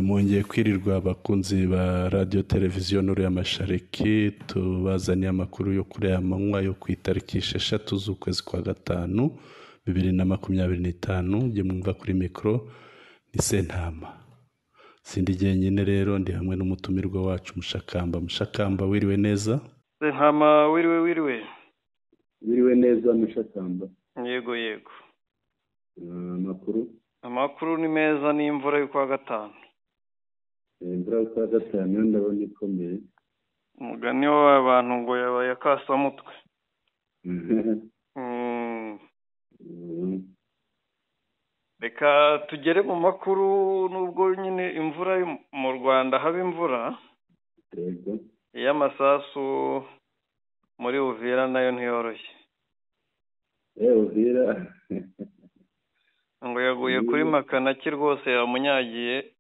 Mwongeye kwirirwa abakunzi ba radiyo televiziyo Nuru ya Mashariki, tubazaniye amakuru yo kuri aya manywa yo ku itariki 6 z'ukwezi kwa 5 2025. Njye mwumva kuri mikoro ni Sentama, sindi jyenyine rero, ndi hamwe n'umutumirwa wacu Mushakamba. Mushakamba, wiriwe neza? Sentama, wiriwe wiriwe. Wiriwe neza Mushakamba. Yego yego. Amakuru? Amakuru ni meza, ni imvura y'ukwa 5. Imvura y'ukwa 5 ndabona ikomeye. Umugani w'abantu ngo yabaye akasamutwe. Reka tugere mu makuru, nubwo nyine imvura mu Rwanda haba imvura yego y'amasasu muri Uvira nayo ntiyoroshye. Uvira ngo yaguye kuri Makanaki rwose yamunyagiye.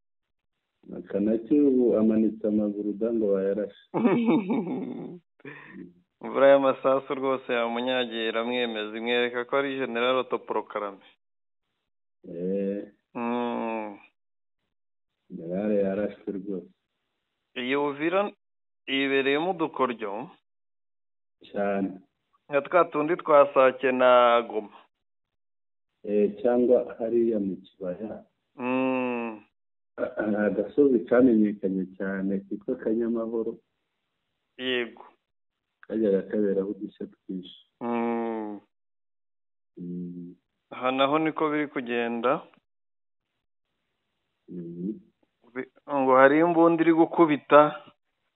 Makanaki ubu amanitse amaguru ngo bayarashe. Imvura y'amasasu rwose yamunyagiye, iramwemeza, imwereka ko ari General Autoproclamé. General yarashwe rwose. Iyi Uvira ibereyemo udukoryo cyane, nka twa tundi twa Sake na Goma, cyangwa hariya mu kibaya. Agasozi kamenyekanye cyane kitwa Kanyamahoro. Yego, kajyaga kaberaho udushya twinshi. Aha naho niko biri kugenda. Ngo hari imbunda iri gukubita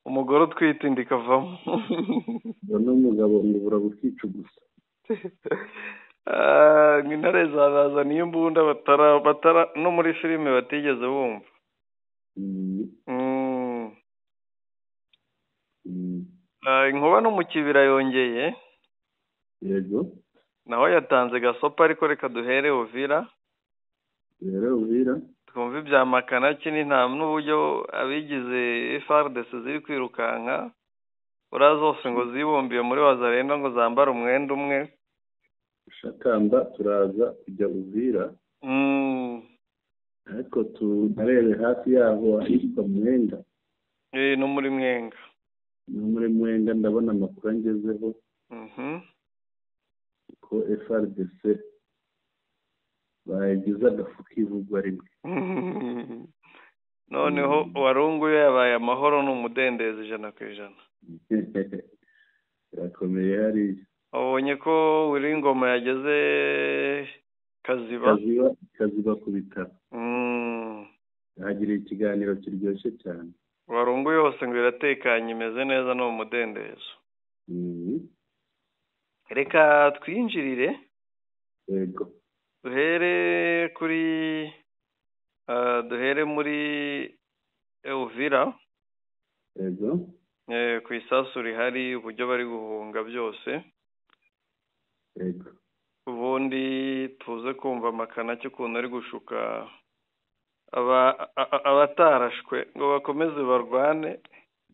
umugore utwite inda ikavamo. Ngo n'umugabo ngo burabukica gusa. Intare zabazaniye imbunda batara no muri filime batigeze bumva. Inkuba no mu kibira yongeye. Yego, naho yatanze gasopa, ariko reka duhere Uvira. Duhere Uvira twumve ibya Makanaki n'intama n'uburyo abigize FARDC ziri kwirukanka ura zose ngo zibumbiye muri Wazalendo ngo zambare umwenda umwe. Shakamba, turaza kujya Uvira, ariko tunarebe hafi yaho ahitwa Mwenga. No muri Mwenga. No muri Mwenga ndabona amakuru angezeho ko FARDC bayigize agafu k'ivugwa rimwe. Noneho Warungu yabaye amahoro n'umudendezo 100%. Birakomeye hariya. Wabonye ko Wiringoma yageze Kaziba. Kaziba ku bitaro. Yahagiriye ikiganiro kiryoshye cyane. Warungu yose ngo iratekanye, imeze neza, no mu mudendezo. Reka twinjirire. Yego. Duhere kuri duhere muri Uvira. Yego. Ku isasu rihari, uburyo bari guhunga byose. Yego. Ubundi tuze kumva Makanaki ukuntu ari gushuka abatarashwe ngo bakomeze barwane.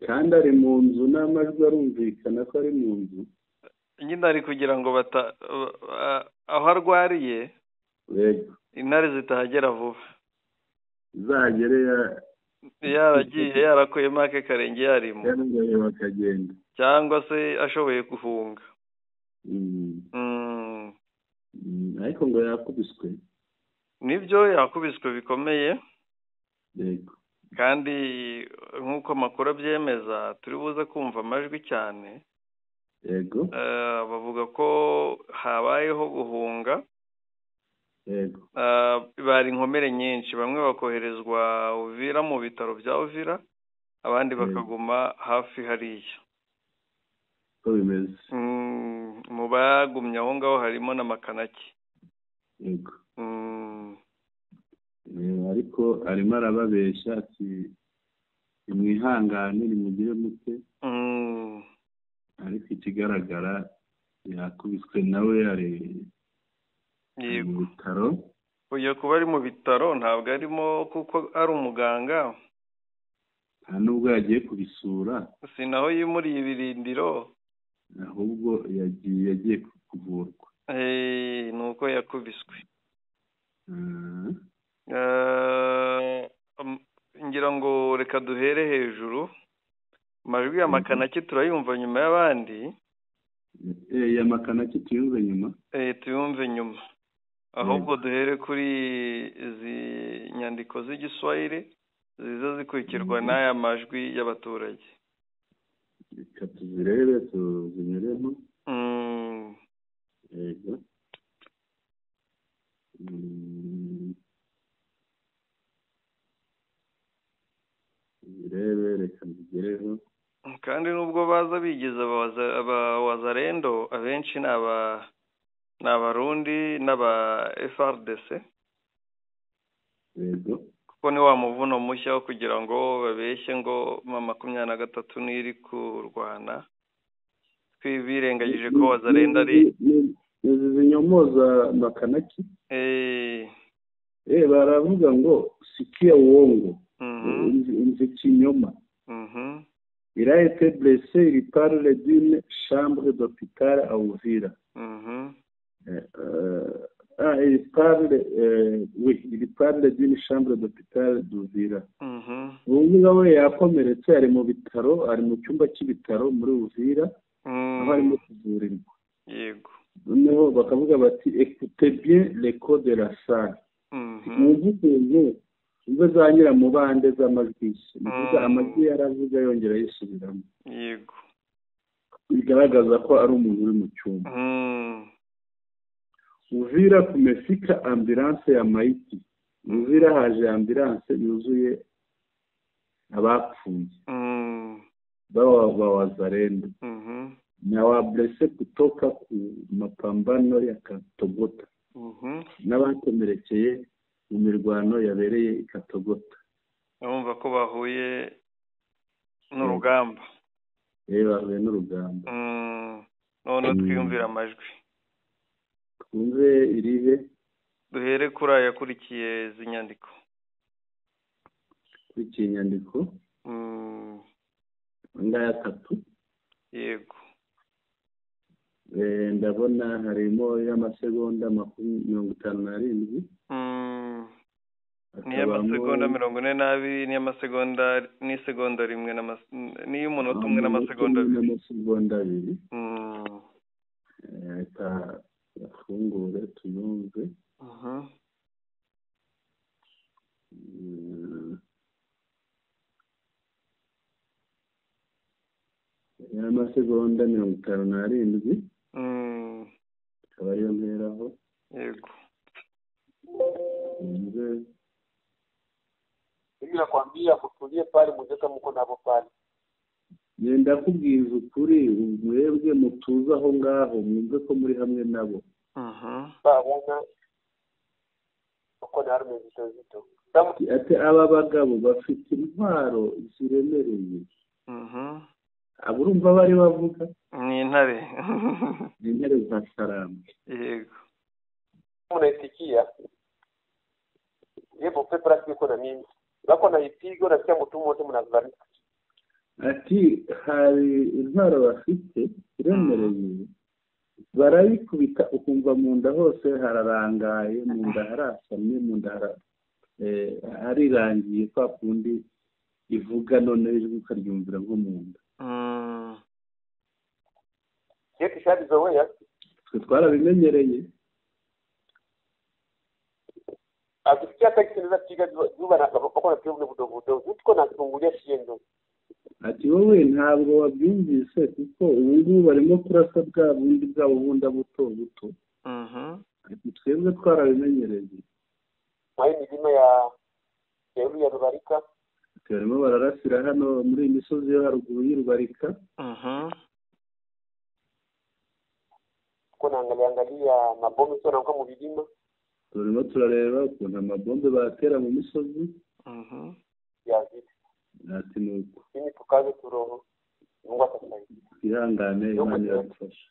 Kandi ari mu nzu, n'amajwi arumvikana ko ari mu nzu. Nyine ari kugira ngo aho arwariye intare zitahagera vuba. Zagere yaragiye yarakuyemo ake karenge yarimo, bakagenda, cyangwa se ashoboye guhunga. Ariko ngo yakubiswe. Nibyo, yakubiswe bikomeye. Yego. Kandi nk'uko amakuru abyemeza, turi buze kumva amajwi cyane. Yego. Bavuga ko habayeho guhunga. Yego. Bari inkomere nyinshi, bamwe bakoherezwa Uvira mu bitaro bya Uvira, abandi bakaguma hafi hariya. Ko bimeze. Mu bagumye aho ngaho harimo na Makanaki. Yego. Ariko arimo arababeshya ati nimwihangane, nimugire mute. Ariko ikigaragara yakubiswe, nawe ari mu bitaro. Ugiye kuba ari mu bitaro, ntabwo arimo kuko ari umuganga. Nta nubwo yagiye kubisura. Si naho yimuriye ibirindiro, ahubwo yagiye kuvurwa. Ni uko yakubiswe. Ngira ngo reka duhere hejuru. Amajwi ya Makanaki turayumva nyuma y'abandi. Ya Makanaki tuyumve nyuma. Tuyumve nyuma. Ahubwo duhere kuri izi nyandiko z'igiswahili ziza zikurikirwa n'aya majwi y'abaturage. Reka tuzirebe tuzinyuremo. Yego. Tuzirebe reka nzigereho. Kandi nubwo baza bigize aba wazalendo abenshi ni Abarundi n'aba FRDC. Yego. Kuko ni wa muvuno mushya wo kugira ngo babeshye ngo M23 niri kurwana. Twibirengagije ko wazalendo ari izi zinyomoza Makanaki. Baravuga ngo sikia uongo. Umva ikinyoma. Il a été blessé, il parle d'une chambre d'hôpital à Uvira. Il parle, oui, il parle d'une chambre d'hôpital d'Uvira. Ubu ngubu yakomeretse ari mu bitaro, ari mu cyumba cy'ibitaro muri Uvira, aho arimo kuvurirwa. Yego. Noneho bakavuga bati écoutez bien l'écho de la salle. Mwumve ukuntu imva za nyiramubande z'amajwi, ni amajwi yaravuga yongera yisubiramo. Yego. Bigaragaza ko ari umuntu uri mu cyumba. Uvira kumefika ambulance ya maiti. Uvira haje ambulance yuzuye abapfuye. Bawa wazalendo. Na wa blessé kutoka ku mapambano ya Katogota. N'abakomerekeye mu mirwano yabereye i Katogota. Urumva ko bahuye n'urugamba. Bahuye n'urugamba. None twiyumvira amajwi. Twumve irihe. Duhere kuri aya yakurikiye izi nyandiko. Kurikiye inyandiko. Ngaya atatu. Yego. Ndabona harimo y'amasegonda 57. Ni y'amasegonda 42, ni y'amasegonda n'isegonda rimwe ni y'umunota umwe n'amasegonda abiri. Reka afungure tuyumve. Y'amasegonda 57. Akaba ariyo mperaho. Yego. Mimi nakwambia kutulie pale muzeka mko nabo pale. Ngenda kubwiza ukuri mwebwe mutuza aho ngaho mwumve ko muri hamwe nabo. Babona uko narume zito zito. Ati aba bagabo bafite intwaro ziremereye. Aburumva bari bavuga ni intare. Ni intare za Sarambwe. Yego. Unaitikia yebo pepa iko na mimi bako na ipigo na kya mutumo wote mnazalika. Ati hari intwaro bafite iremereye barayikubita ukumva mu nda hose hararangaye, mu nda harasamye, mu nda harirangiye kwa kundi ivuga none ijwi ukaryumvira nko mu nda. Twe twarabimenyereye. Ati wowe ntabwo wabyumvise kuko ubu ngubu barimo kurasa bwa bundi bwabo bunda buto buto. Ati twebwe twarabimenyereye. Barimo bararasira hano muri iyi misozi yo haruguru y'Irubarika. Turimo turareba ukuntu amabombe batera mu misozi. Ati nuko twihangane, Imana iradufasha.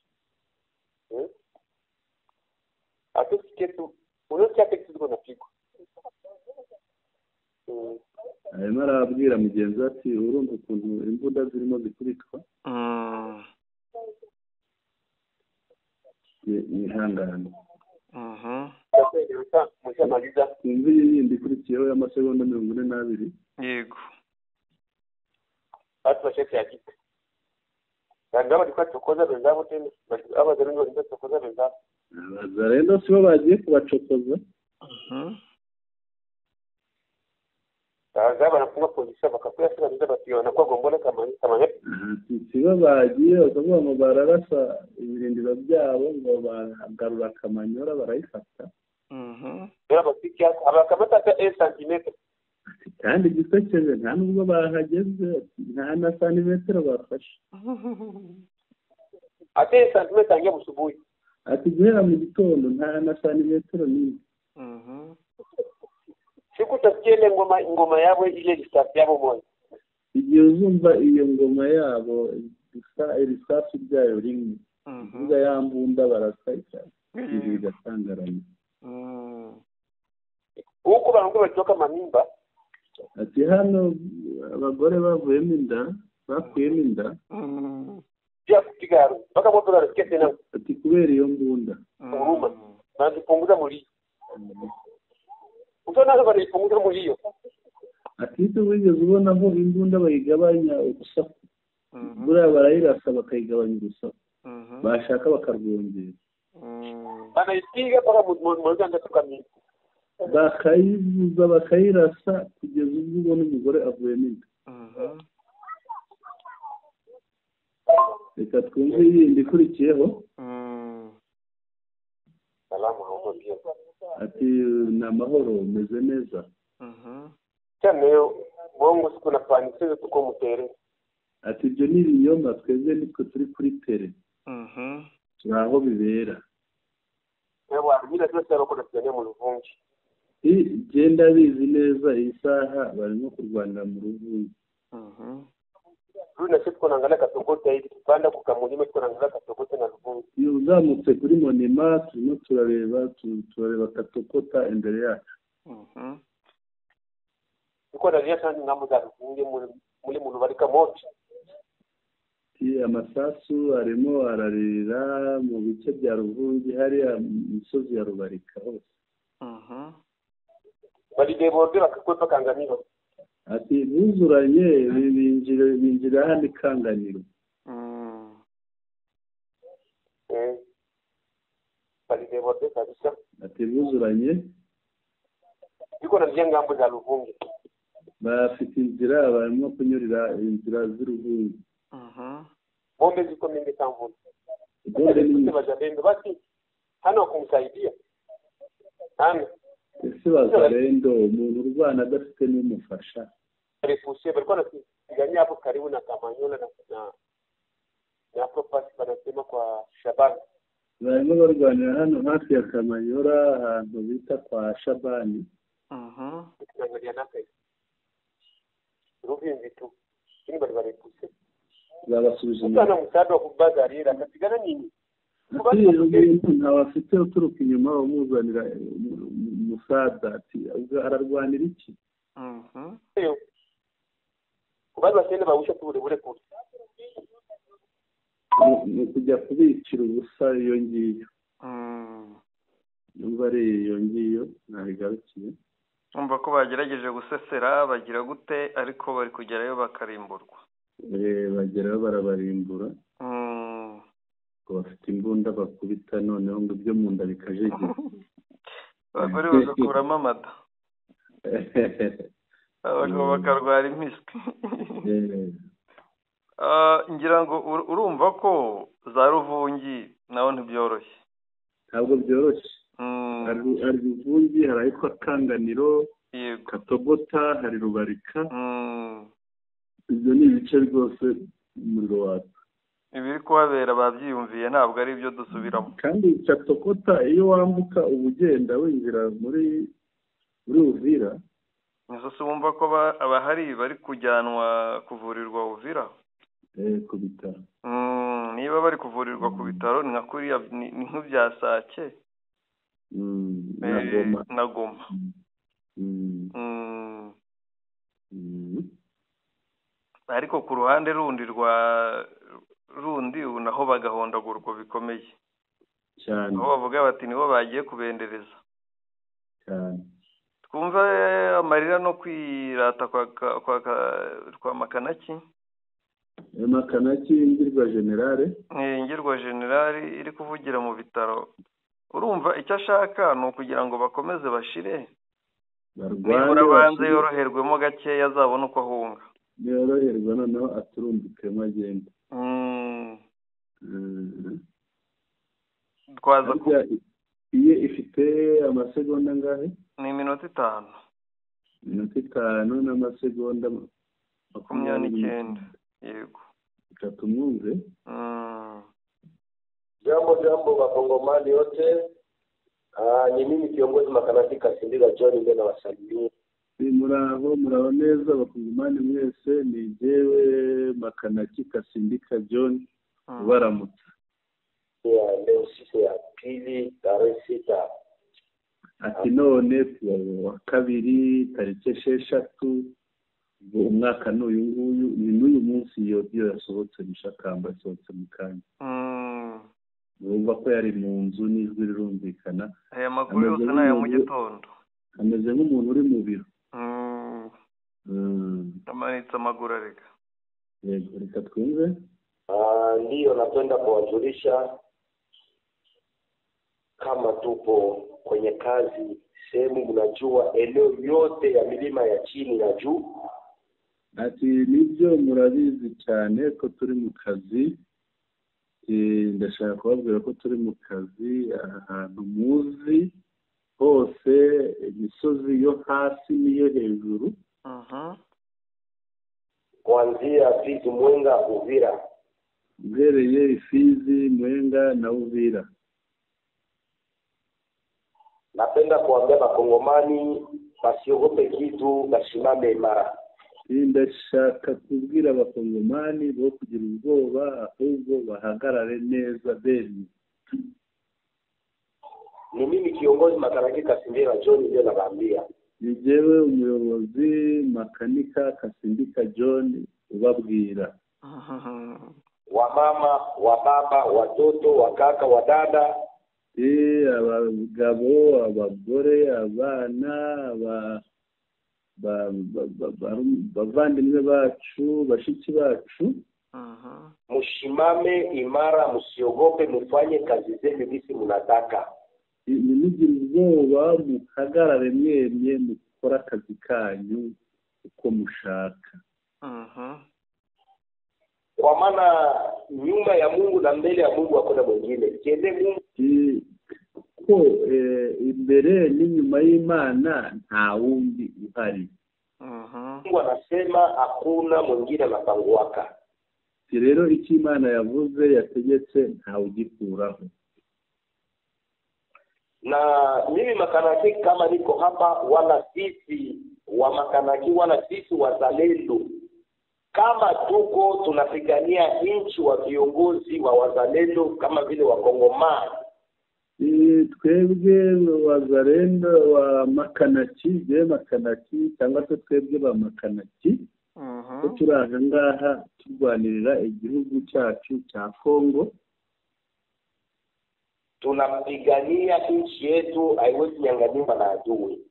Arimo arabwira mugenzi ati urumva ukuntu imbunda zirimo zikubitwa. Mwihangane. Twumve iyi yindi ikurikiyeho y'amasegonda 42. Yego. Watu washete ya jika. Na ndio walikuwa tukoza wenzao tena. Abazalendo walikuwa tukoza wenzao. Abazalendo sibo bagiye kubacokoza. Sasa wanafunga polisi bakakuya sasa ndio batiyo wanakuwa gombola kama kama sibo bagiye bakavuga ngo bararasa ibirindiro byabo ngo bagarura Kamanyora barayifata. Ndio basikia abakamata hata 1 cm. Kandi gisekeje nta nubwo bahageze nta na santimetero bafashe. Ate 1 cm tangia busubuhi. Ati guhera mu gitondo nta na santimetero n'imwe. Siku utasikia ile ngoma yabo ile risasi yabo moja. Igihe uzumva iyo ngoma yabo isa irisasi ryayo rimwe. Ivuga ya mbunda barasa ibi bigasangarana. Huko bantu batoka mamimba. Ati hano abagore bavuyemo inda bakuyemo inda. Ya kupiga mpaka moto nasikia tena. Ati kubera iyo mbunda. Huruma. Banazipunguza mulio. Utaona banazipunguza mulio. Ati wigeze ubona aho imbunda bayigabanya urusaku. Buriya barayirasa bakayigabanya urusaku. Bashaka bakarwongera. Banaipiga mpaka mmoja anatoka mimba. Bakayivuza bakayirasa kugeza ubwo ubona umugore avuyemo inda. Reka twumve iyindi ikurikiyeho. Ati ni amahoro umeze neza. Ati ibyo ni ibinyoma twebwe nitwe turi kuri tere. Turi aho bibera. Genda bizi neza iyi saha barimo kurwanira mu Ruvungi. Iyo uzamutse kuri Monima turimo turareba Katokota imbere yacu. Amasasu arimo ararira mu bice bya Ruvungi hariya misozi ya Rubarika hose. Ati buzuranye binjira hano ikanganiro. Ati buzuranye bafite inzira barimo kunyurira inzira z'Uruvungi. Bombe ziko mingi sana. Bombe ni basi hano kumsaidia. Hano ese bazalendo umuntu urwana adafite n'umufasha. Refuse balikuwa wanapigania hapo karibu na Kamanyola na hapo pasi wanasema kwa Shabani. Barimo barwanira hano hafi ya Kamanyola ahantu bita kwa Shabani. Tunaangalia naka Ruvungi tu. Kini bali barepuse. Babasubije inyuma. Mtu ana msaada wa kubazarira atapigana nini? Umuntu ntawafite uturuka inyuma umuzanira umusada ati ararwanira iki? Kubaza tena bawusha tu bure kure. Ni kujya kubicira ubusa iyo ngiyo. Numva ari iyo ngiyo ntabigarukiye. Umva ko bagerageje gusesera bagira gute ariko bari kugerayo bakarimburwa. Bagerayo barabarimbura. Bafite imbunda bakubita noneho ngo ibyo mu nda bikajegera. Abagore bagakuramo amata. Abagabo bakarwara impiswi. Ngira ngo urumva ko za Ruvungi naho ntibyoroshye. Ntabwo byoroshye. Hari Ruvungi, hari ahitwa Kanganiro, Katogota, hari Rubarika. Ibyo ni ibice rwose umuriro waka. Ibiri kuhabera babyiyumviye ntabwo ari ibyo dusubiramo. Kandi Katokota iyo wambuka ubugenda winjira muri Uvira. Nizo se wumva ko abahari bari kujyanwa kuvurirwa Uvira? Ku bitaro. Niba bari kuvurirwa ku bitaro ni nka kuriya ni nk'ibya Sake. Na Goma. Na Goma. Ariko ku ruhande rundi rwa rundi naho bagahondagurwa bikomeye cyane. Aho bavuga bati nibo bagiye kubendereza. Cyane. Twumva amarira no kwirata kwa Makanaki. Makanaki ingirwa generale. Ingirwa generale iri kuvugira mu bitaro. Urumva icyo ashaka ni ukugira ngo bakomeze bashire. Nibura banze yoroherwemo gakeya azabona uko ahunga. Yoroherwa noneho aturumbukemo agenda. Twaza ku iye ifite amasegonda angahe? Ni iminota 5. Iminota 5 n'amasegonda 29. Yego. Reka tumwumve. Jambo jambo Wakongomani wote. Ni mimi kiongozi Makanaki Kasindika John ndiye nawasalimia. Muraho muraho neza Bakongomani mwese, ni jewe Makanaki Kasindika John ubaramutsa. Ya leo siku ya pili tarehe 6. Ati none kuwa kabiri tariki 6 umwaka n'uyu nguyu ni n'uyu munsi iyo yasohotse mushakamba yasohotse mu kanya. Urumva ko yari mu nzu n'ijwi rirumvikana. Aya makuru yose ni aya mu gitondo. Ameze nk'umuntu uri mu biro. Amanitse amaguru areka. Yego, reka twumve. Ndiyo napenda kuwajulisha kama tupo kwenye kazi sehemu mnajua eneo yote ya milima ya chini na juu. Ati nibyo murabizi cyane ko turi mu kazi. Ndashaka kubabwira ko turi mu kazi ahantu muzi hose, imisozi yo hasi n'iyo hejuru. Kuanzia Fizi, Mwenga, Uvira. Uhereye Fizi, Mwenga na Uvira. Napenda kuambia Bakongomani basiogope kitu, bashimame imara. Ndashaka kubwira Abakongomani bo kugira ubwoba ahubwo bahagarare neza bemye. Ni mimi kiongozi Makanaki Kasindika John ndio nawaambia. Ni jewe umuyobozi Makanika Kasindika John ubabwira. Wamama, wababa, watoto, wakaka, wadada, abagabo, abagore, abana, bavandimwe bacu, bashiki bacu. Mushimame imara, musiogope, mufanye kazi zenu gisi munataka. Nimugire ubwoba, muhagarare mwemye, mukora akazi kanyu uko mushaka. Kwa maana nyuma ya Mungu na mbele ya Mungu hakuna mwingine. Kiende Mungu ko imbere n'inyuma y'Imana nta wundi uhari. Mungu anasema hakuna mwingine anapanguaka. Rero icyo Imana yavuze yategetse nta ugikuraho. Na mimi Makanaki kama niko hapa, wala sisi wa Makanaki wala sisi wazalendo, kama tuko tunapigania nchi wa viongozi wa wazalendo kama vile Wakongomani. Twebwe wazalendo wa Makanaki, je Makanaki cyangwa se twebwe ba Makanaki, ko turi aha ngaha turwanirira igihugu cyacu cya Kongo. Tunapigania nchi yetu, haiwezi nyang'anywa na adui.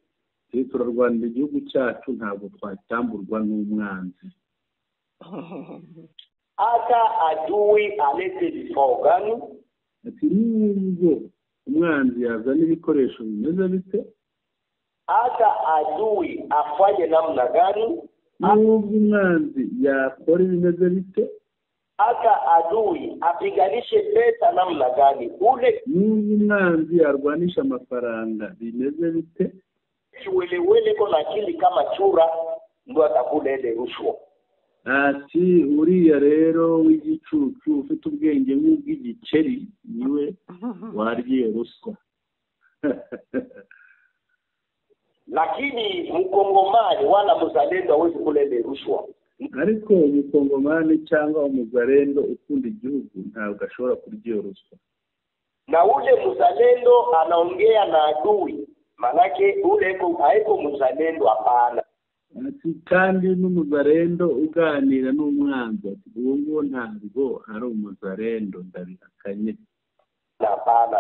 Turarwanira igihugu cyacu, ntabwo twacyamburwa n'umwanzi. Hata adui alete vifaa gani? Ati nubwo umwanzi yazana ibikoresho bimeze bite, hata adui afanye namna gani, nubwo umwanzi yakora ibimeze bite, hata adui apiganishe pesa namna gani, ule nubwo umwanzi yarwanisha amafaranga bimeze bite, kiwelewele ko na akili kama chura ndo atakula ile rushwa. Ati uriya rero w'igicucu ufite ubwenge nk'ubw'igikeri niwe waryiye ruswa. Lakini mkongomani wala mzalendo hawezi kula ile rushwa. Ariko umukongomani cyangwa umuzalendo ukunda igihugu ntabwo ashobora kurya iyo ruswa. Na ule mzalendo anaongea na adui, manake ule haiko mzalendo, hapana. Ati kandi n'umuzalendo uganira n'umwanzi, ati uwo nguwo ntabwo ari umuzalendo, ndabihakanye. Hapana.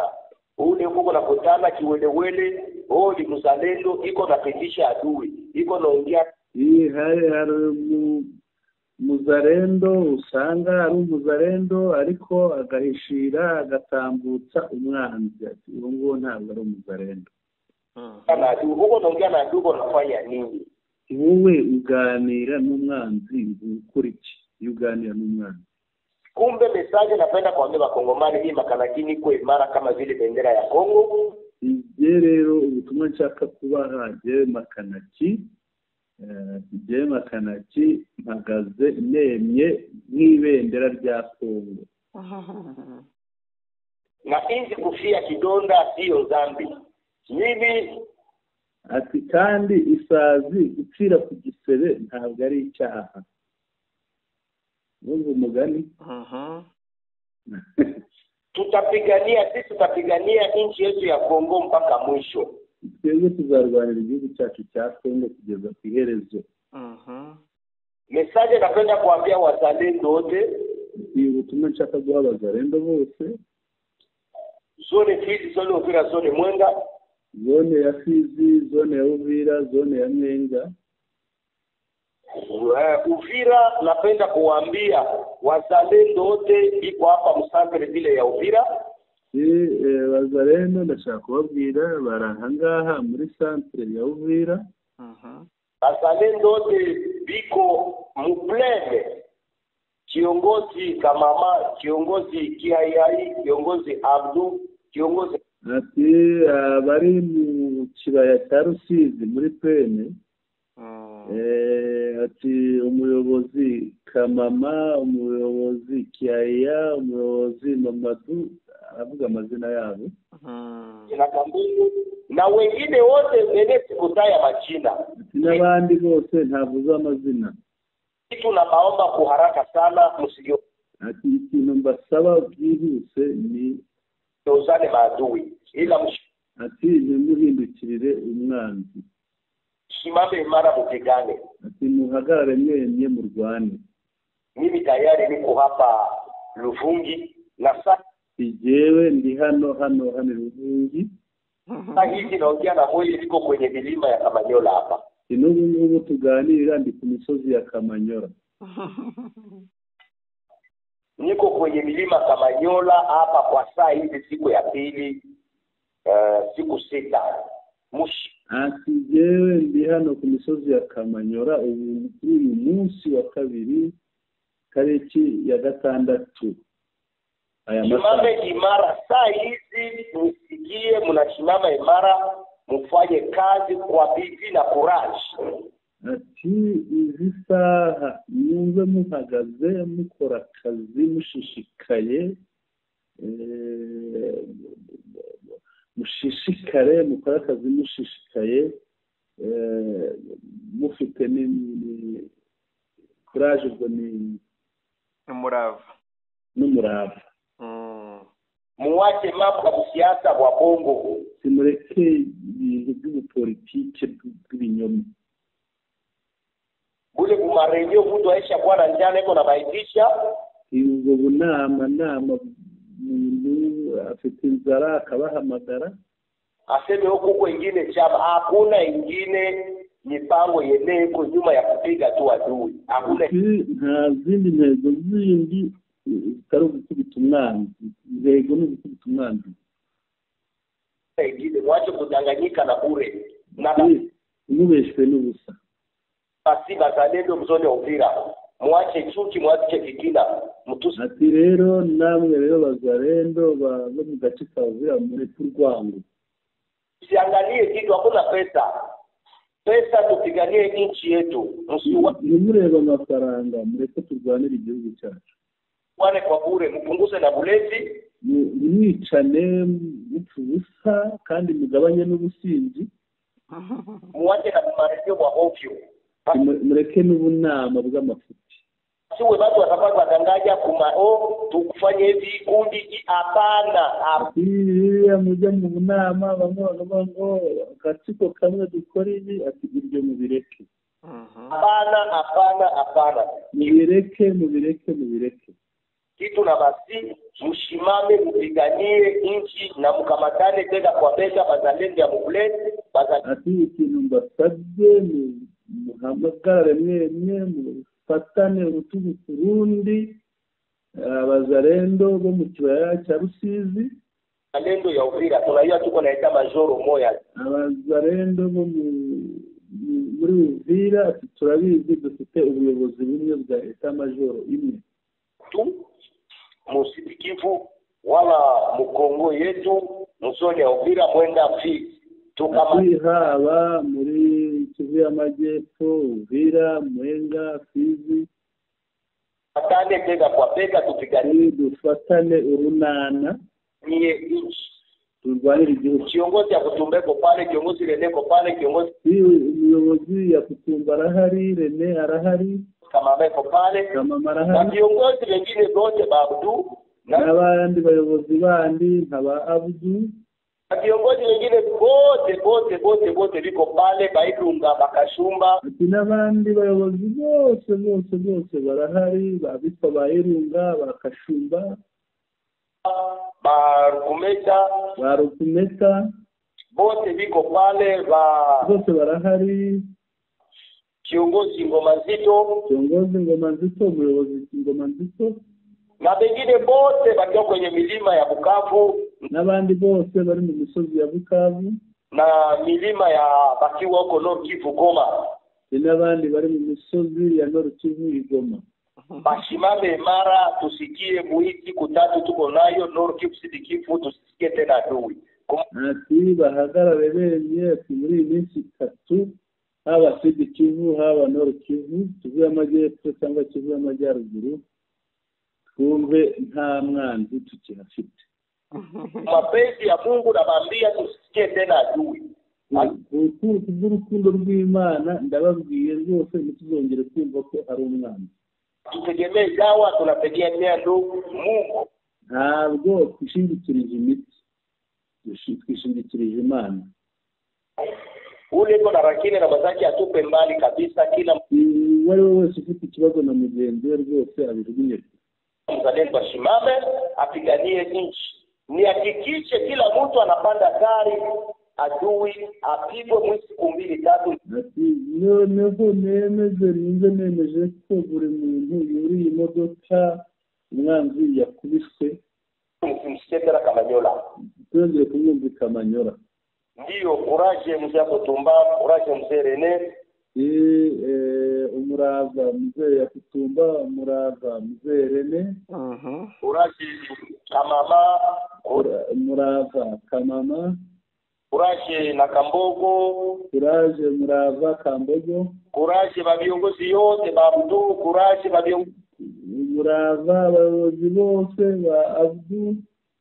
Ule huko na kutana kiwelewele, oh ni mzalendo iko napitisha adui, iko naongea Ii hari muzalendo usanga ari umuzalendo ariko agahishira agatambutsa umwanzi, ati uwo nguwo ntabwo ari umuzalendo. Na adui huko naongea na adui unafanya nini? Wowe uganira n'umwanzi ukora iki? Iyo uganira n'umwanzi. Kumbe message napenda kuambia Wakongomani hii makanakini iko imara kama vile bendera ya Kongo. Ibyo rero ubutumwa nshaka kubaha jewe makanaki, jewe makanaki mpagaze nemye nk'ibendera rya Kongo. Na inzi kufia kidonda sio dhambi. Mimi ati kandi isazi gupfira ku gisebe ntabwo ari icyaha. Mungu mugani. Tutapigania, sisi tutapigania nchi yetu ya Kongo mpaka mwisho. Twebwe tuzarwanira igihugu cyacu cya Kongo kugeza ku iherezo. Message napenda kuambia wazalendo wote, ubutumwa nshaka guha abazalendo bose, zone Fizi, zone Uvira, zone Mwenga, zone ya Fizi, zone ya Uvira, zone ya Mwenga. Uvira napenda kuambia wazalendo wote iko hapa msantre vile ya Uvira. Wazalendo ndashaka kubabwira bari ahangaha muri centre ya Uvira. Wazalendo wote biko muplene, kiongozi Kamama, kiongozi Kiayai, kiongozi Abdu, kiongozi ati bari mu kibaya cya Rusizi muri pene. Ati umuyobozi Kamama, umuyobozi Kiaya, umuyobozi Mamadu, avuga amazina yabo na Kambungu na wengine wote wenye sikutaya majina n'abandi bose ntavuze amazina. Tunabaomba kwa haraka sana msio. Ati ikintu mbasaba byihuse ni tuzane maadui, ila ati ntimuhindukirire umwanzi, simame imara mupigane. Ati muhagarare mwemye murwane. Mimi tayari niko hapa Luvungi na sasa jewe ndi hano hano hano Luvungi. Hivi naongea na wewe niko kwenye milima ya Kamanyola hapa. N'ubu ngubu tuganira ndi ku misozi ya Kamanyola. Niko kwenye milima Kamanyola hapa kwa saa hizi siku ya pili, siku 6. Ati jewe ndi hano ku misozi ya Kamanyola ubu kuri uyu munsi wa kabiri tariki ya 6. Aya masaha imara saa hizi msikie, mnasimama imara, mfanye kazi kwa bidii na courage. Ati izi saha mwumve muhagaze mukora akazi mushishikaye, mushishikare mukora akazi mushishikaye, mufite ni courage, ubwo ni umurava n'umurava. Muwache mambo ya siasa wa Bongo, simureke ibintu by'ubupolitike bw'ibinyoma. Bule kumarenyo mtu aisha kwa na njana iko na baitisha ubwo bunama nama muntu afite inzara akabahamagara aseme huko kwingine chama, hakuna ingine mipango yenyewe iko nyuma ya kupiga tu adui. Hakuna nta zindi ntego zindi zitari ugukubita umwanzi, intego ni ugukubita umwanzi. Ingine mwache kudanganyika na bure na mubeshwe n'ubusa. Basi bazalendo mzone Uvira, mwache chuki, mwache fitina, mtusi. Ati rero namwe rero bazalendo bo mu gace ka Uvira mureke urwango. Usiangalie kitu, hakuna pesa. Pesa tupiganie nchi yetu. Ntimurebe amafaranga, mureke turwanire igihugu cyacu. Wane kwa bure, mpunguze na bulezi. Mwicane mupfa ubusa kandi mugabanye n'ubusinzi. Muwache na marejo wa ovyo. Mureke n'ubunama bw'amafuti. Siwe watu watakuwa watangaja kuma o tukufanye hivi kundi, hapana. Iya mujya mu bunama bamwe bakavuga ngo agatsiko kamwe dukora ibi, ati ibyo mubireke. Hapana, hapana, hapana. Mubireke, mubireke, mubireke. Kitu na basi mshimame mpiganie nchi na mkamatane tena kwa bega bazalendo ya mukulete. Ati ikintu mbasabye ni muhamagare mwemye mufatane urutugu ku rundi abazalendo bo mu kibaya cya Rusizi, Bazalendo ya Uvira tunaiya tuko na eta majoro moya. Abazalendo bo muri Uvira turabizi dufite ubuyobozi bumwe bwa eta majoro imwe tu mu Kivu wala mu Kongo yetu musoni ya Uvira mwenda Fizi tukama haba muri Kivu y'Amajyepfo, Uvira, Mwenga, Fizi, atane tega kwa bega tupiganie dufatane urunana niye nchi turwanire igihugu. Kiongozi ya kutumbeko pale, kiongozi Reneko pale, kiongozi umuyobozi ya kutumba arahari, Rene arahari, Kamameko pale, Kamama arahari, na viongozi wengine wote ba Abdu n'abandi bayobozi bandi nka ba Abdu na viongozi wengine wote wote wote wote biko pale, Bailunga, Bakashumba, ati n'abandi bayobozi bose bose bose barahari, babitwa Bailunga, Bakashumba, Barukumeta, Barukumeta bote biko pale, ba bose barahari. Kiongozi Ngoma Nzito, kiongozi Ngoma Nzito, umuyobozi Ngoma Nzito na bengine bote bakiwa kwenye milima ya Bukavu n'abandi bose bari mu misozi ya Bukavu na milima ya bakiwa huko Nord Kivu Goma n'abandi bari mu misozi ya Nord Kivu Igoma. Bashimame mara tusikie muiti kutatu tuko nayo Nord Kivu Sud Kivu, tusikie tena adui. Ati bahagarare bemye ati muri iyi minsi itatu haba Sud Kivu haba Nord Kivu, Kivu y'Amajyepfo cyangwa Kivu y'Amajyaruguru, twumve nta mwanzi tukihafite. Mapenzi ya Mungu nabambia tusikie tena adui. Kubw'urukundo rw'Imana ndababwiye rwose ntituzongere kumva ko ari umwanzi. Tutegemee dawa, tunategemea ndo Mungu. Ntabwo twishingikirije imiti, twishingikirije Imana. Ule iko na rakini na mazaki atupe mbali kabisa kila uwo we wese ufite ikibazo na mugenzi we rwose abijugunye. Mzalendo ashimame apiganie nchi, nihakikishe kila mtu anapanda gari, adui apigwe mwezi siku mbili tatu. Ati noneho nemeze ninze nemeje ko buri muntu yuriye imodoka umwanzi yakubiswe, msimsikie tena Kamanyola, twongere kumwumva Kamanyola. Ndiyo, kuraje mzee Kutumba, kuraje mzee Rene. Umurava mzee ya Kutumba, umurava mzee Rene, kuraje Kamama, umurava Kamama, kuraje na Kambogo, kuraje murava Kambogo, kuraje ba viongozi yote ba Abdu, kuraje ba viongozi murava abayobozi bose ba Abdu,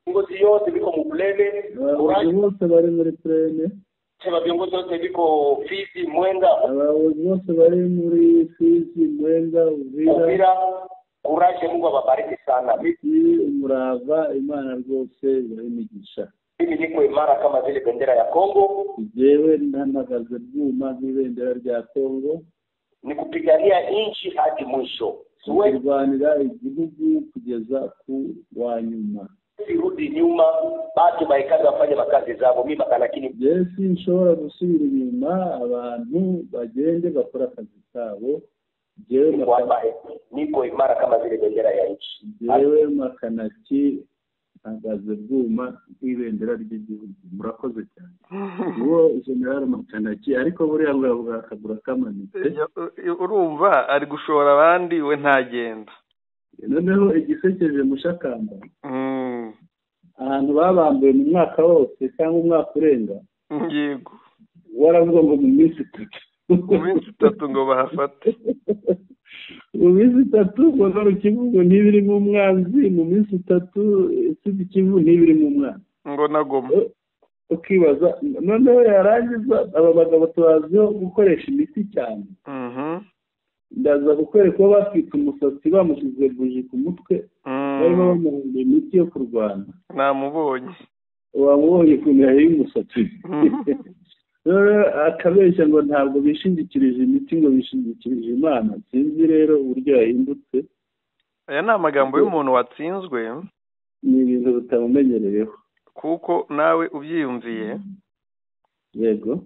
viongozi yote biko muplene, abayobozi bose bari muri plene, ba viongozi yote biko Fizi, Mwenga, abayobozi bose bari muri Fizi, Mwenga, Uvira. Kuraje, Mungu awabariki sana. Umurava Imana rwose imigisha. Mimi niko imara kama vile bendera ya Kongo. Jewe ntamagaze rwuma nk'ibendera rya Kongo. Ni kupigania nchi hadi mwisho. Kurwanira igihugu kugeza ku wa nyuma. Sirudi nyuma, batu baikaza wafanye makazi zabo, mimi lakini Jesi nshobora gusubira inyuma, abantu bagende bakora akazi kabo. Jewe niko imara kama vile bendera ya nchi. Jewe Makanaki mpagaze bwuma nk'ibendera ry'igihugu. Murakoze cyane. Uwo General Makanaki ariko buriya ngo yavuga akagura kamanitse. Urumva ari gushora abandi we ntagenda. Noneho igisekeje mushakamba. Ahantu babambuye mu mwaka wose cyangwa umwaka urenga. Yego. Waravuga ngo mu minsi itatu. Mu minsi itatu ngo bahafate. Mu minsi itatu ngo Nord Kivu ngo ntibirimo umwanzi, mu minsi itatu Sud Kivu ntibirimo umwanzi. Ngo na Goma. Ukibaza noneho yarangiza aba bagabo tubaziho gukoresha imiti cyane. Ndaza kukwereka ko batwitse umusatsi bamushyize buji ku mutwe, barimo bamuha imiti yo kurwana. Namubonye. Wamubonye ukuntu yahiye umusatsi. Akabeshya ngo ntabwo bishingikirije imiti ngo bishingikirije Imana. Sinzi rero uburyo yahindutse. Aya ni amagambo y'umuntu watsinzwe, ni ibintu bitamumenyereyeho, kuko nawe ubyiyumviye. Yego,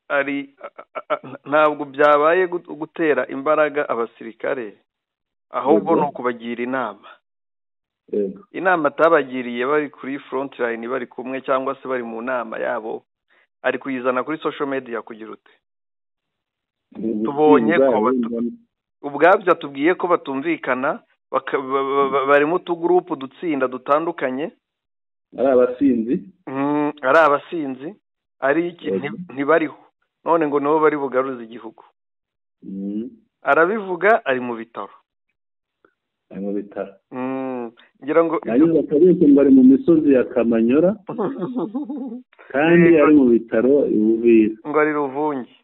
ari ntabwo byabaye gutera imbaraga abasirikare, ahubwo ni ukubagira inama. Yego, inama atabagiriye bari kuri front line bari kumwe cyangwa se bari mu nama yabo, ari kuyizana kuri social media kugira ute. Tubonye ko ubwabyo atubwiye ko batumvikana, bari mu tugurupu dutsinda dutandukanye, ari abasinzi, ari abasinzi, ari iki ntibariho, none ngo nibo bari bugaruze igihugu. Arabivuga ari mu bitaro, ari mu bitaro. Ngira ngo yagize akabeshya ngo ari mu misozi ya Kamanyora kandi ari mu bitaro i Buvira, ngo ari Ruvungi.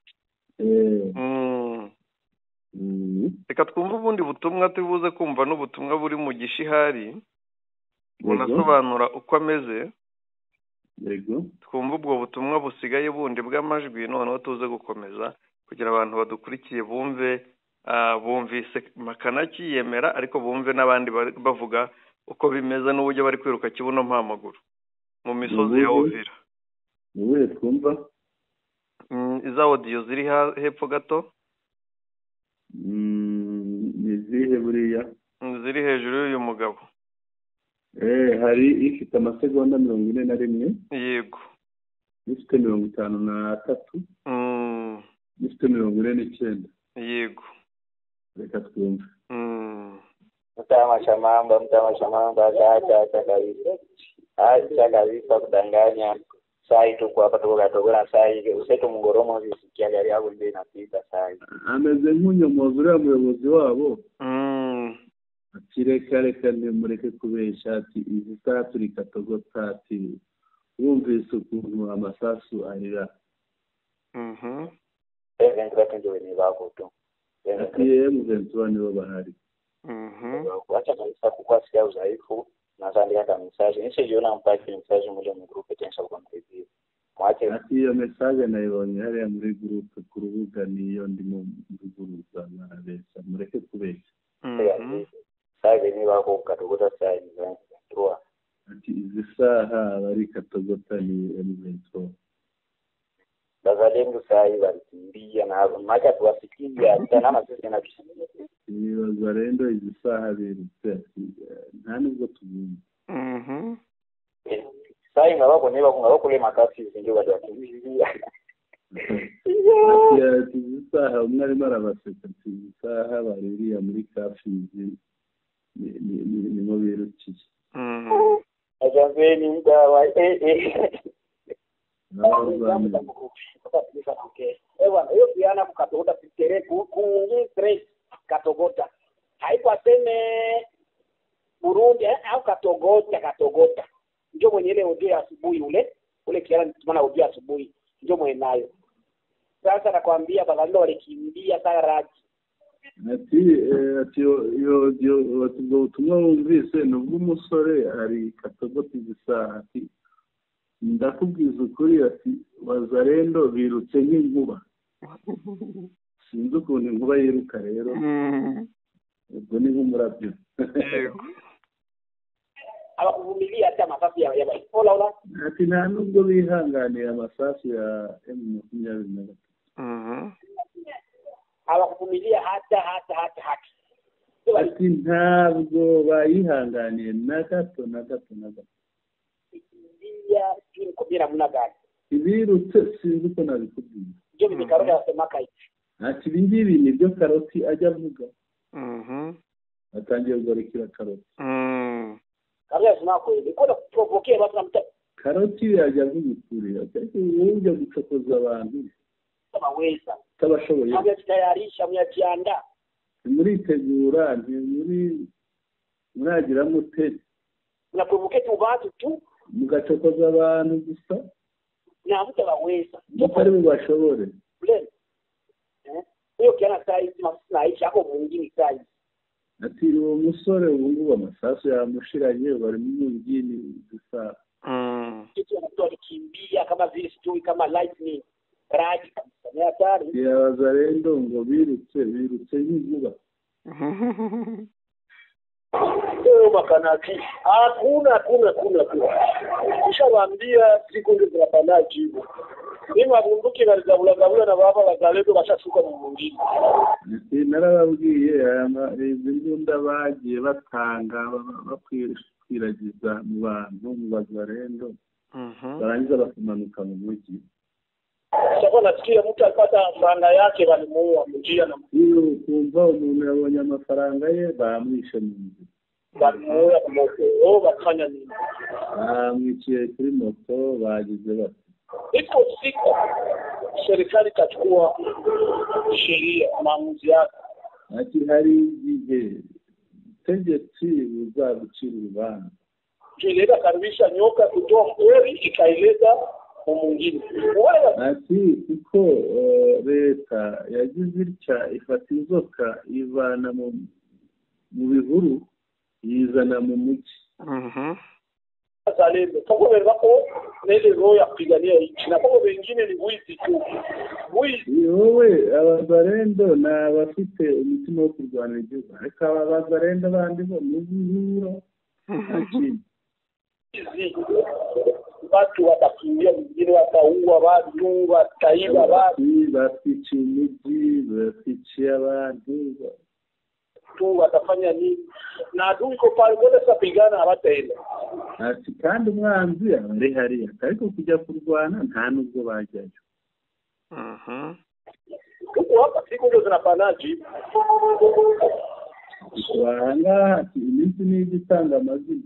Reka twumve ubundi butumwa tubuze kumva, n'ubutumwa buri mu gishihari bunasobanura uko ameze. Yego, twumve ubwo butumwa busigaye bundi bw'amajwi, noneho tuze gukomeza kugira abantu badukurikiye bumve, bumvise Makanaki yemera, ariko bumve n'abandi bavuga uko bimeze n'uburyo bari kwiruka kibuno mpamaguru mu misozi ya Uvira. Ubuhe twumva iza audio ziri hepfo gato, ni zihe buriya? Ziri hejuru y'uyu mugabo. Hari ifite amasegonda 41. Yego, ifite 53, ifite 49. Yego, reka twumve. Mtama shamamba, mtama shamamba, acha kabisa, acha kabisa kudanganya. Sai tuko hapa tuko Katogora sai useto mngoromo zisikia gari yako ndio inapita sai. Ameze nk'unyomozi uriya muyobozi wabo. Ati reka reka nimureke kubesha, ati izi saha turi Katogota, ati wumvise ukuntu amasasu arira. Ati M23 nibo bahari. Wacha kabisa kukwasikia udhaifu. Naandika kama message nishajiona mpaka message mmoja mu group tensha kwa mtv mwache. Ati iyo message nayibonye hariya muri group ku rubuga, niyo ndimo mvuguruza narabeshya, mureke kubeshya. Sasa ni wako Katogota sai ni 3. Ati izi saha bari Katogota ni M23. Bazalendo sai balikimbia na maka tuwasikia tena sisi na Bazalendo izi saha birutse nta nubwo tubumva. Sai ngabako niba kungabako makasi ndio bado wakimbia. Ati izi saha umwe arimo arabaseka, ati izi saha baririya muri kafizi nimo birukiye. Ajambeni mdawa Ewa hiyo kukatogota sitere kuungi straight Katogota. Haiko aseme Burundi au Katogota Katogota. Ndio mwenye ile audio asubuhi ule kiana maana audio asubuhi ndio mwenye nayo. Sasa nakwambia bazalendo walikimbia sana raji. Ati ati yo yo ubutumwa wumvise nubwo umusore ari Katogota igisaha, ati ndakubwiza ukuri, ati wazalendo birutse nk'inkuba. Sinzi ukuntu inkuba yiruka rero, ubwo ni nk'umurabyo. Abakuvumilia hata masasu ya ola ola. Ati nta nubwo bihanganiye amasasu ya M23. Abakuvumilia hata hata hata hata. Ati ntabwo bayihanganiye na gato na gato na gato. Kubira muna gani ibirutse sinzi uko nabikubwiye. Ibyo ni Karoti asemaka iki. Ati ibi ngibi nibyo Karoti ajya avuga. Atangiye kugarukira Karoti. Karoti asema kweli ko provoke watu na Karoti yajya avuga ukuri, ariko wowe ujya gucokoza abantu baweza utabashoboye. Mnajitayarisha, mnajiandaa, muritegura, ntimuri muragira mute, mnaprovoke tu watu tu, mugacokoza abantu gusa na mtabaweza mutari bubashobore. Hiyo kiana size masina yako mwingine size. Ati uwo musore ubu ngubu amasasu yamushiranye bari mu mugini gusa. Kitu mtu alikimbia kama vile sijui kama lightning raji kabisa ni hatari. Ya wazalendo ngo birutse nk'inkuba. Makanaki hakuna hakuna hakuna hakuna. Kishawaambia siku ndio zinapanda jibu. Ni mabunduki barizabula gabula na baba bazalendo bashashuka mu mwingine. Narababwiye izi mbunda bagiye batanga bakwiragiza mu bantu mu bazalendo. Barangiza bakamanuka mu mujyi. Sasa nasikia mtu alipata faranga yake balimuua mjia na hiyo kumva umuntu yabonye amafaranga ye bamwishe mu nzu. Balimuua ku moto bakanya nini? Bamwiciye kuri moto bagize bati. Iko siku serikali itachukua sheria maamuzi yake. Ati hari igihe ubutegetsi buzagucira urubanza. Ileta karibisha nyoka kutoa mpori ikaileta mwingine. Ati kuko leta yagize itya ifata inzoka ivana mu bihuru yizana mu mujyi. Zalendo kwa wako nile roho ya kupigania nchi na kwa wengine ni wizi tu. Wizi wowe abazalendo na abafite umutima wo kurwana igihugu ariko abazalendo bandi bo mu bihuru. Watu watakimbia mwingine wataua watu wataiba watu batwica imijyi batwica abantu tu watafanya nini na adui ko pale wote sapigana hawataenda. Ati kandi umwanzi ari hariya ariko kujya kurwana nta nubwo bajyayo. Tuko hapa siku ndio zinapanaji. Wanga iminsi ni igitanga amazina.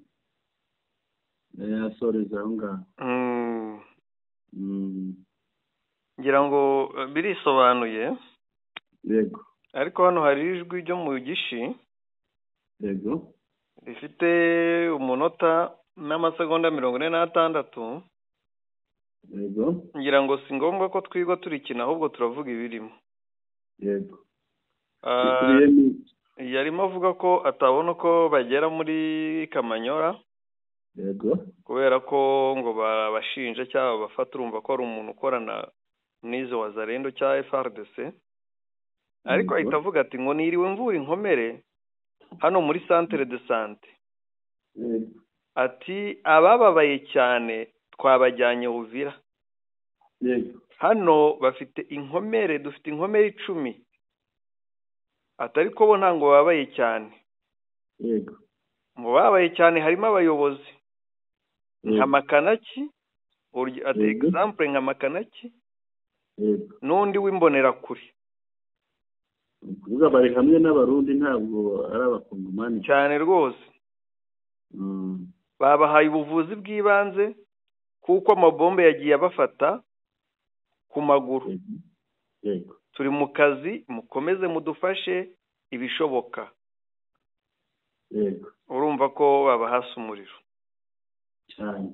Yasoreza aho ngaho. Ngira ngo birisobanuye. Yego. Ariko hano hari ijwi ryo mu gishi. Yego. Rifite umunota n'amasegonda 46. Yego. Ngira ngo si ngombwa ko twigwa turikina ahubwo turavuga ibirimo. Yego. Yarimo avuga ko atabona ko bagera muri Kamanyora. Yego. Kubera ko ngo babashinje cyangwa bafata urumva ko ari umuntu ukorana n'izo wazalendo cya FARDC. Ariko ahita avuga ati ngo niriwe mvura inkomere hano muri centre de santé. Ati abababaye cyane twabajyanye Uvira. Yego. Hano bafite inkomere dufite inkomere 10. Atari ko bo ntango babaye cyane. Yego. Mu babaye cyane harimo abayobozi. Nka Makanaki, ati example nka Makanaki. Yego. Nundi w'imbonera kuri. Kuvuga bari hamwe n'abarundi ntabwo ari abakongomani cyane rwose. Babahaye ubuvuzi bw'ibanze kuko amabombe yagiye abafata ku maguru. Yego. Turi mu kazi mukomeze mudufashe ibishoboka. Yego. Urumva ko babahasa umuriro cyane.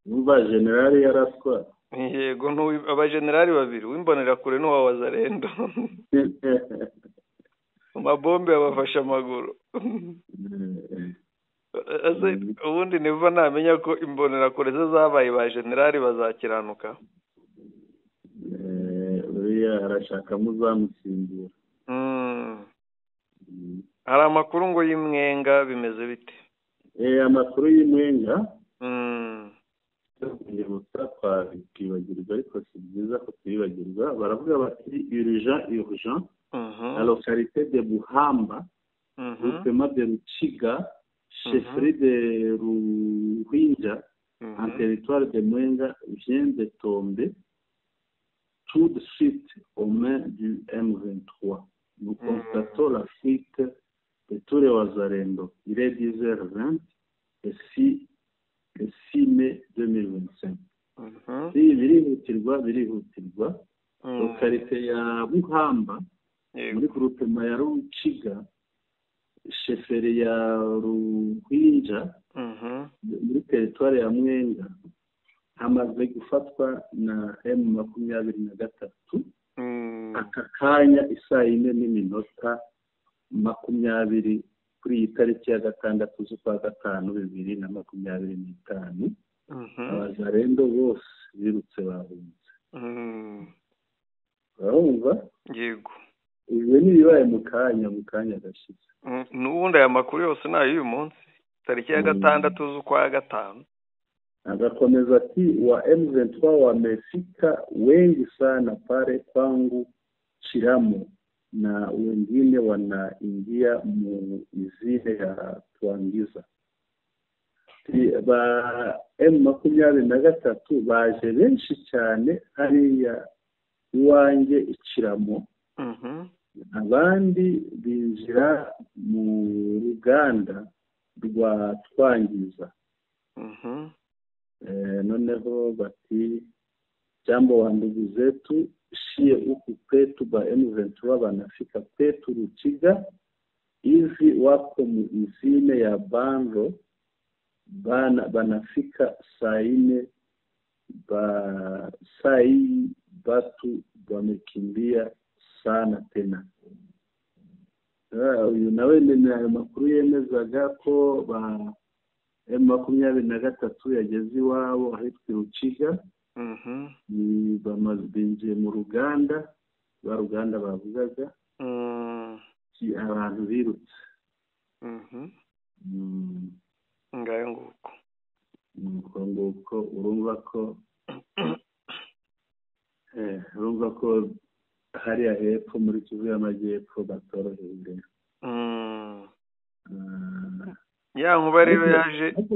Umva general yaraswa. Yego aba generali babiri w'imbonera kure n'uwa wazalendo. Amabombe abafasha amaguru. Ubundi niba namenya ko imbonera kure ze zabaye ba generali bazakiranuka. Uriya arashaka muzamusimbura. Hari amakuru ngo y'imwenga bimeze bite? Amakuru y'imwenga kunyibutsa twabibagirwa ariko si byiza ko twibagirwa. Baravuga bati urgent urgent la localité de Buhamba, groupement de Rukiga, chefferie de Ruhinja, en territoire de Mwenga, vient de tomber tout de suite aux mains du M23. Nous constatons la fuite de tous les Wazalendo. Il est 10h20 et 6 mai 2025. Birihutirwa birihutirwa. Localité ya Buhamba, muri groupement ya Rukiga, chefferie ya Ruhinja, muri territoire ya Mwenga, hamaze gufatwa na M23 aka kanya isaa 4:20 kuri iyi tariki ya 6 z'ukwa 5 2025. Abazalendo bose birutse bahunze. Urumva? Yego. Ibyo ni ibibaye mu kanya gashize. N'ubundi aya makuru yose ni ay'uyu munsi tariki ya 6 z'ukwa 5. Agakomeza ati wa M23 wamefika wengi sana pale kwangu Chiramo na wengine wanaingia mu izine ya Twangiza. Ba M23 baje benshi cyane hariya iwanjye Ikiramo. Abandi binjira mu ruganda rwa Twangiza. Noneho bati jambo wa ndugu zetu shie huku kwetu ba M23 banafika kwetu Rukiga hivi wako muizine ya Banro banafika saa 4 ba sai batu wamekimbia sana tena. Uyu nawe ni ayo makuru yemezaga ko ba M23 yageze iwabo ahitwa Rukiga. Bamaze binjiye mu ruganda ba ruganda bavugaga abantu birutse. Ngayo nguko nguko urumva ko hariya hepfo muri Kivu y'Amajyepfo batorohewe. Ya nkuba rero yaje ariko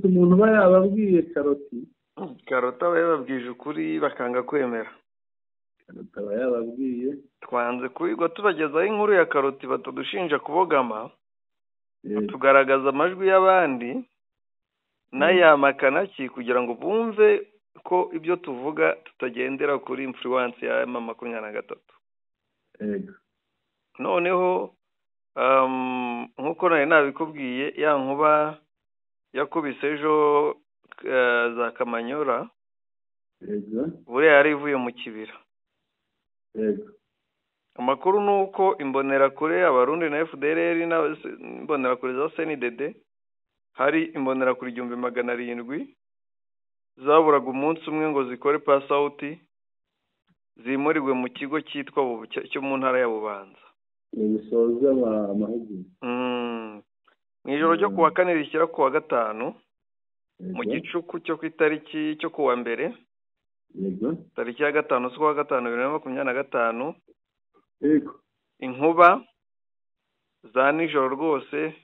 umuntu ba yababwiye Karoti Karota yababwije ukuri bakanga kwemera. Karota yababwiye twanze kubigwa tubagezaho inkuru ya Karoti batadushinja kubogama, tugaragaza amajwi y'abandi n'aya Makanaki kugira ngo bumve ko ibyo tuvuga tutagendera kuri influence ya M23. Yego. Noneho nkuko nari nabikubwiye ya nkuba yakubise ejo za Kamanyora. Yego. Buriya yari ivuye mu kibira. Yego. Amakuru nuko imbonerakure abarundi na FDLR na imbonerakure za CNDD hari imbonerakure 1700 zaburaga umunsi umwe ngo zikore pass out zimurirwe mu kigo cyitwa cyo mu ntara ya Bubanza. Bisoza amahugurwa. Mu ijoro ryo kuwa 4 rishyira kuwa 5 mu gicuku cyo ku itariki cyo kuwa 1. Yego. Tariki ya 5 z'ukwa 5 2025. Yego. Inkuba za nijoro rwose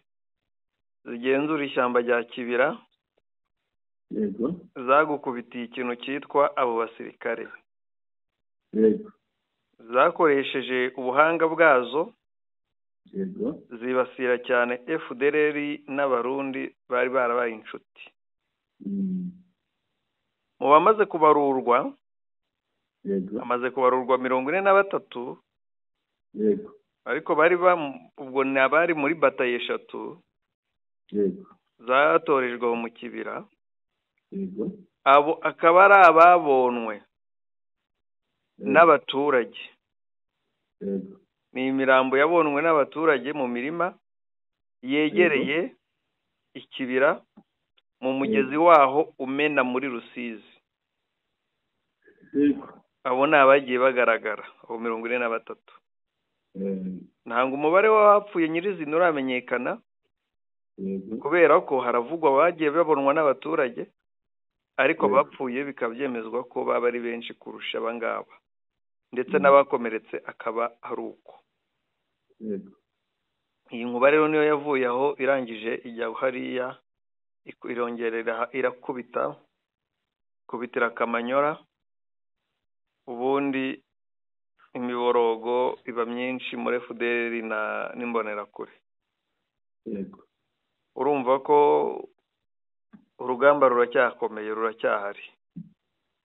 zigenzura ishyamba rya Kibira. Yego. Zagukubitiye ikintu cyitwa abo basirikare. Yego. Zakoresheje ubuhanga bwazo. Yego. Zibasira cyane FDLR n'abarundi bari barabaye inshuti. Mu bamaze kubarurwa. Yego. Amaze kubarurwa 43. Yego. Ariko bari ubwo nabari muri bataye 3. Yego. Zatorejwe mu Kibira. Yego. Abo akaba ari ababonwe n'abaturage. Yego. Ni imirambo yabonwe n'abaturage mu mirima yegereye ikibira mu mugezi waho umena muri Rusizi. Yego. Abo ni abagiye bagaragara abo 43. Ntabwo umubare w'abapfuye nyirizina uramenyekana. Kubera ko haravugwa abagiye babonwa n'abaturage ariko bapfuye bikaba byemezwa ko baba ari benshi kurusha abangaba ndetse n'abakomeretse akaba ari uko. Iyi nkuba rero niyo yavuye aho irangije ijya hariya irongerera irakubita kubitira Kamanyora, ubundi imiborogo iba myinshi muri FDLR na n'imbonerakure. Yego. Urumva ko urugamba ruracyakomeye ruracyahari.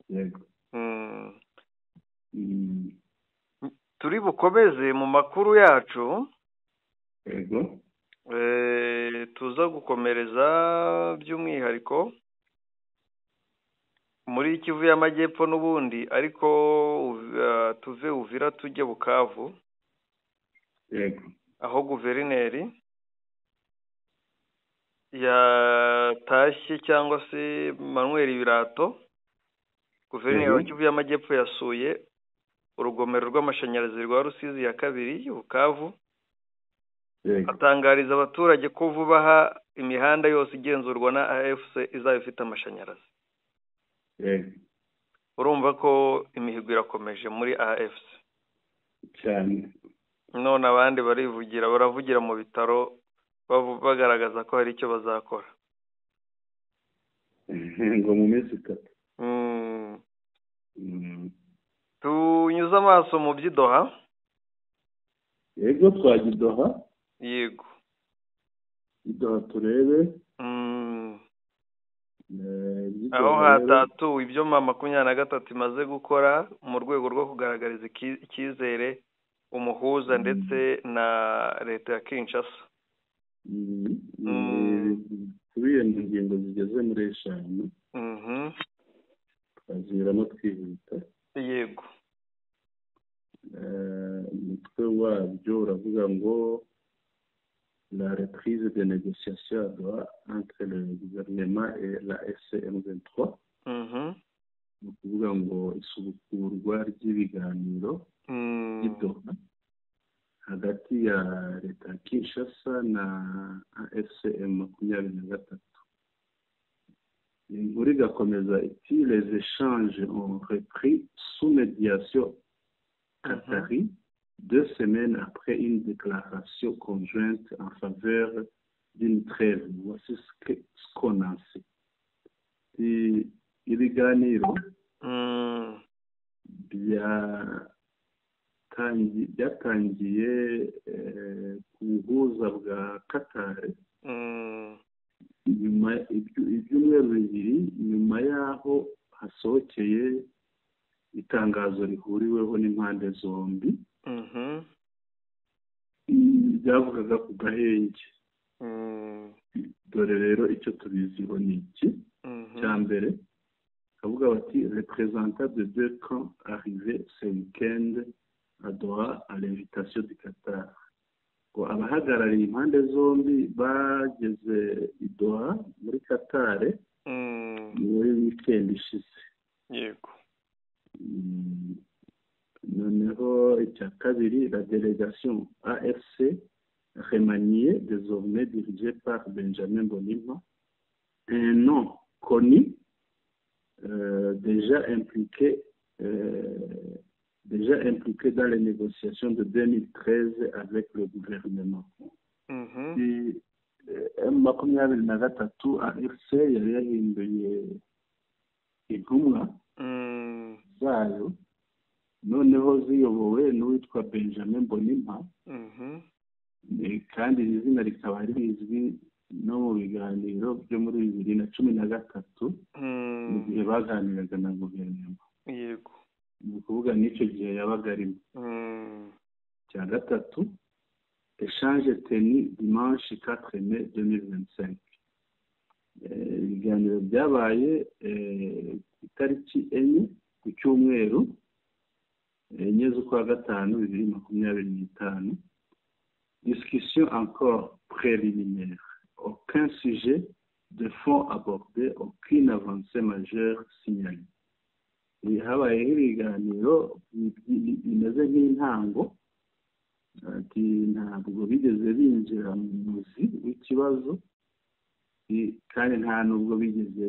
Yego. Turi bukomeze mu makuru yacu. Yego. Tuza gukomereza by'umwihariko muri Kivu y'Amajyepfo n'ubundi, ariko tuve Uvira tujye Bukavu. Yego. Aho guverineri yatashye cyangwa se Manuel Birato, guverineri wa Kivu y'Amajyepfo yasuye urugomero rw'amashanyarazi rwa Rusizi ya kabiri Bukavu, atangariza abaturage ko vuba aha imihanda yose igenzurwa na AFC izaba ifite amashanyarazi. Urumva ko imihigo irakomeje muri AFC cyane. None abandi barivugira, baravugira mu bitaro bagaragaza ko hari icyo bazakora ngo mu minsi 3. Tunyuze amaso mu by'idoha. Yego, twajya idoha. Yego, idoha turebe aho hatatuwe ibyo M23 imaze gukora mu rwego rwo kugaragariza icyizere umuhuza ndetse na leta ya Kinshasa. Tubiye mu ngingo zigeze muri 5. Twazinyuramo twihuta. Yego. Umutwe wabyo uravuga ngo la reprise des négociations à Doha entre le gouvernement et la FCM23. Ni ukuvuga ngo isubukurwa ry'ibiganiro by'i Doha hagati ya leta ya Kinshasa na AFCM 23. Inkuru igakomeza iti les échanges ont repris sous médiation qatari 2 semaines après une déclaration conjointe en faveur d'une trêve. Voici ce qu'on en sait. Ibiganiro byatangiye ku buhuza bwa Qatar nyuma ibyumweru 2 nyuma y'aho hasohokeye itangazo rihuriweho n'impande zombi byavugaga ku gahenge. Dore rero icyo tubiziho ni iki. Cya mbere kavuga bati représentants de deux camps arrivés ce week-end à Doha à l'invitation du Qatar. Ngo abahagarariye impande zombi bageze i Doha muri Qatar muri week-end ishize. Yego. Noneho icya kabiri, la délégation AFC remaniée, désormais dirigée par Benjamin Bonima, un nom connu, déjà impliqué dans les négociations de 2013 avec le gouvernement. M23 AFC yari yahinduye intumwa zayo, noneho ziyobowe n'uwitwa Benjamin Bonima, kandi iri zina rikaba rizwi no mu biganiro byo muri 2013 mu gihe baganiraga na guverinoma. Yego. Ni ukuvuga n'icyo gihe yabaga arimo. Cya gatatu, échange tenu dimanche 4 mai 2025. Ibiganiro byabaye ku itariki 4 ku cyumweru 4 z'ukwa gatanu 2025. Discussion encore préliminaire. Aucun sujet de fond abordé, aucune avancée majeure signalée. Habayeho ibiganiro bimeze nk'intango, ati ntabwo bigeze binjira mu muzi w'ikibazo, kandi nta nubwo bigeze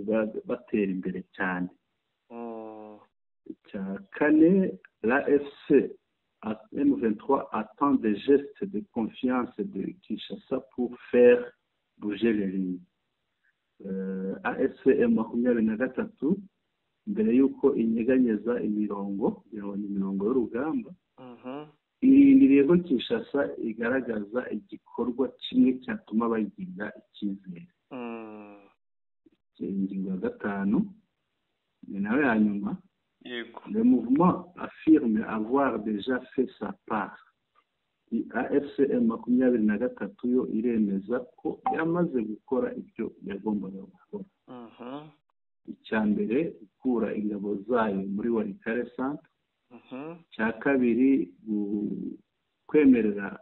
batera imbere cyane. Icya kane, la FC M23 attend des gestes de confiance de Kinshasa pour faire bouger les lignes. AFC M23 mbere y'uko inyeganyeza imirongo, kugira ngo imirongo y'urugamba, irindiriye ko Kinshasa igaragaza igikorwa kimwe cyatuma bayigirira icyizere. Ingingo ya 5 ni nawe ya nyuma. Le mouvement affirme avoir déjà fait sa part. AFC M23 yo iremeza ko yamaze gukora ibyo yagombaga gukora. Icya mbere, gukura ingabo zayo muri Walikale Centre. Icya kabiri, kwemerera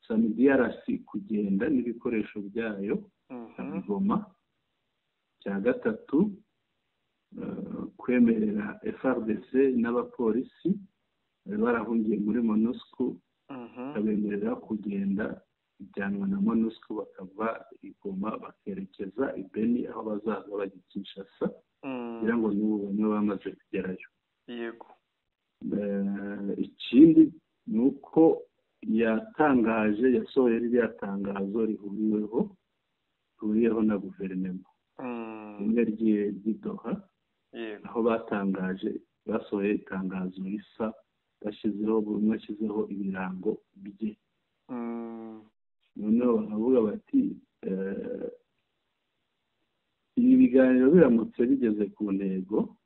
SAMIDRC kugenda n'ibikoresho byayo Goma. Icya gatatu, kwemerera FARDC n'abapolisi Bari barahungiye muri MONUSCO, ikabemerera kugenda ijyanwa na MONUSCO, bakava i Goma bakerekeza i Beni, aho bazaza bajya i Kinshasa, kugira ngo n'ubu bamwe bamaze kugerayo. Ikindi ni uko yatangaje, yasohoye ririya tangazo rihuriweho na guverinoma, rimwe ry'i Doha, aho batangaje, basohoye itangazo risa, bashyizeho, buri umwe ashyizeho ibirango bye. Noneho bakavuga bati ibi biganiro biramutse bigeze ku ntego,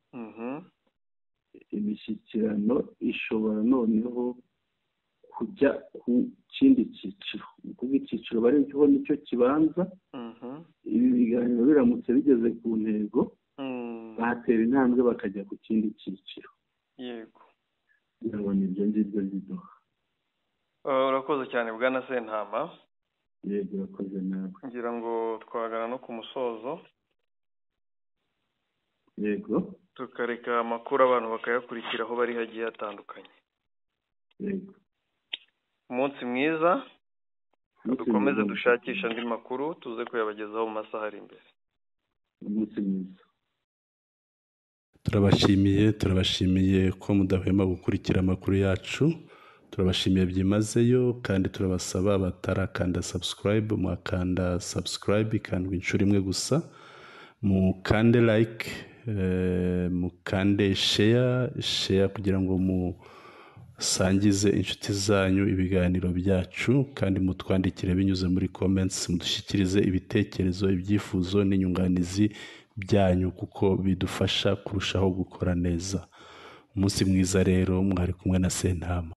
imishyikirano ishobora noneho kujya ku kindi cyiciro. Ni ukuvuga icyiciro bariho nicyo kibanza. Ibi biganiro biramutse bigeze ku ntego, batera intambwe bakajya ku kindi cyiciro. Kugira ngo ni ibyo ngibyo by'i Doha. Urakoze cyane, bwana Sentama. Yego, urakoze nawe. Ngira ngo twagana no ku musozo. Yego. Tukareka amakuru abantu bakayakurikira aho bari hagiye hatandukanye. Yego. Umunsi mwiza. Umunsi Dukomeze mwiza. dushakisha andi makuru, tuze kuyabagezaho mu masaha ari imbere. Umunsi mwiza. Turabashimiye, turabashimiye ko mudahwema gukurikira amakuru yacu. Turabashimiye byimazeyo, kandi turabasaba batarakanda subscribe, mwakanda subscribe, ikandwa inshuro imwe gusa, mukande like, mukande share kugira ngo musangize inshuti zanyu ibiganiro byacu, kandi mutwandikire binyuze muri comments, mudushyikirize ibitekerezo, ibyifuzo n'inyunganizi byanyu, kuko bidufasha kurushaho gukora neza. Umunsi mwiza rero, mwari kumwe na Sentama.